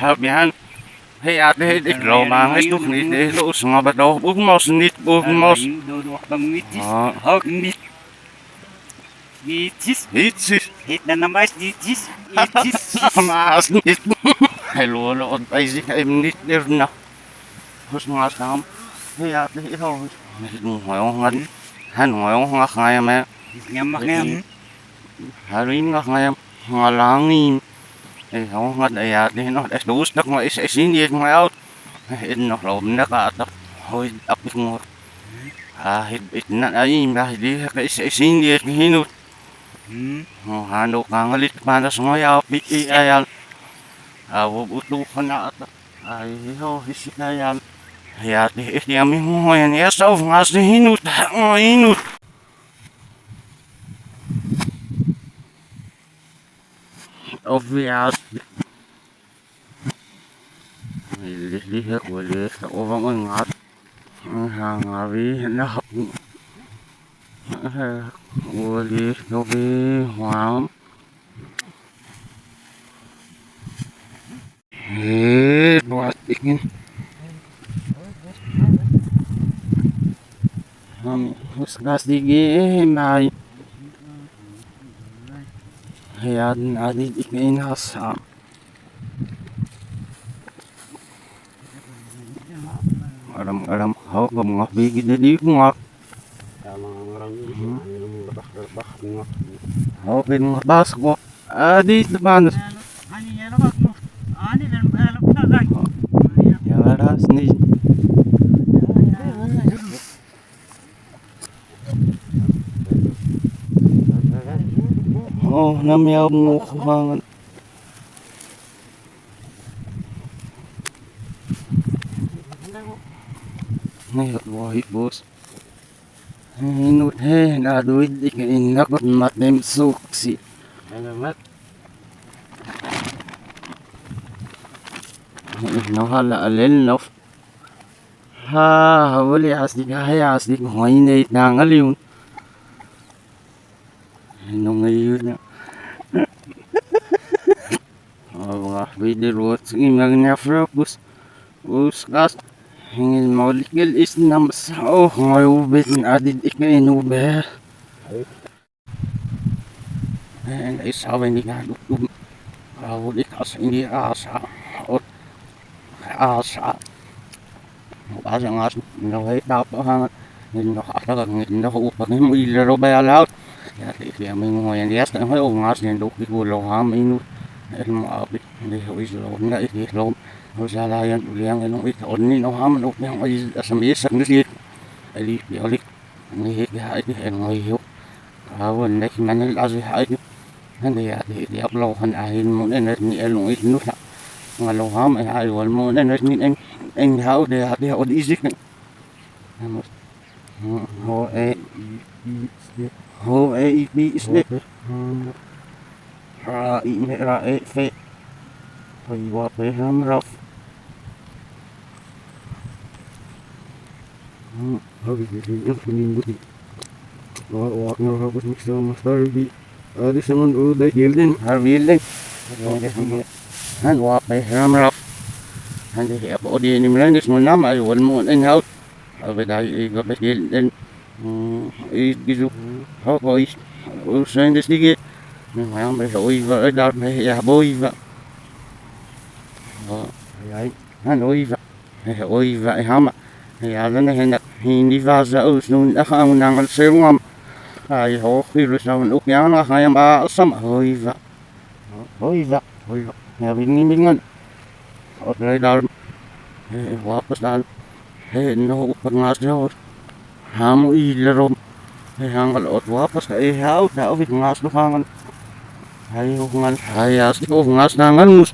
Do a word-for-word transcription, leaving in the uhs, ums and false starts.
Hap yan. He ate he dik lo ma ngai tuk ni te lo us nga ba do. Buk mos nit buk mos. Ah. Itis. Itis. Hit na na mais itis. Itis. Mas nit. Hello lo ot ai zik ai nit lir na. Hus nga sam. He ate he lo. Nit ngoi ong ngan. Han ngoi ong nga ngai me. Ngam ngam. Harin nga ngai. Nga langin. Eh, ho ngat aya, di no, eh, dus tak nga is, is in yet nga out. Eh, in no, lo na ka tak. Hoi, apik ngot. Ah, hit, it na, ay, ma, di, ka is, is in yet hinut. Hmm. Ho, hano ka ngalit pa na sungoy, ah, piki ayan. Ah, wo, utu ka na atak. Ay, ho, hisi na yan. Aya, di, is, yami, ho, yan, ya, sa, nga, si, hinut, nga, hinut. Obvious. Lili he kuli sa uvang ngat. Hanga vi na hap. Kuli no vi huam. He buat ikin. Ham husgas digi mai. He adin adin ikin hasa. Aram aram hau kam ngah bigi dadi ngah. Hau bin ngah bas ko. Adi teman. Ya ras ni. Oh, nam ya mo khuang. Ni hot wo hi bus. Ni nut he na duit ik in na kot mat nem suk si. No hala alen no. Ha, ha, wali asik, ha, asik, hoi nei nang aliun. Nung ayun na. Awa, widi rot, imang niya fra, bus, bus, kas. Hingin molikil is nam sa, oh, ngoi ubit, adid ikin ube. Isawe ni nga dukduk. Awu di kas ini asa. Ot. Asa. Asa ngas no hei tapa hang. Ni no asa ni no upa ni mu ile ro ba laut. Ya ti ya mi ngo yan ya sa hoi o ngas ni duk di ku lo ha mi nu. El mo abi. Ni ho is lo na ik lo. Ho sa la yan u liang no ik on ni no ha mo no yang asa mi sak ni si. Ali ya li. Ni hi ki hai ki heng ngoi hiu. Ka won nei ki manel a zi hai ki. Han de ya de de ap lo han a hin mun en ni el ngoi nu sa. Nga lo ham e hai won mun en ni en en hau de ya de od izik. Ho e ho e i pi is ne. Ra i me ra e fe. Hoi wa pe ham raf. Han wa pe ram rap. Han de he ap odi ni mlan dis mun nam ai won mun en haut. Ave dai i ga pe gilden. I gizu. Ho ko i. U sen dis digi. Ni wa be ho i va dar me ya bo i va. Ai. Han o i va. He, oi va, e hama. He, ala ne he na, he ni va za o, sun a kha ang nang al se ngam. Ai ho, ki ru sa un, u ki ang na kha yam a, sam, oi va. Oi va, oi va. He, bin ni bin ngan. Ot rai dal. He, wapas dal. He, no, u pa nga se o. Hamu i le rom. He, hang al ot wapas ka, e, ha, u ta, o, vit nga se hangan. Hai, u ngan, hai, as, o, nga se hangan mus.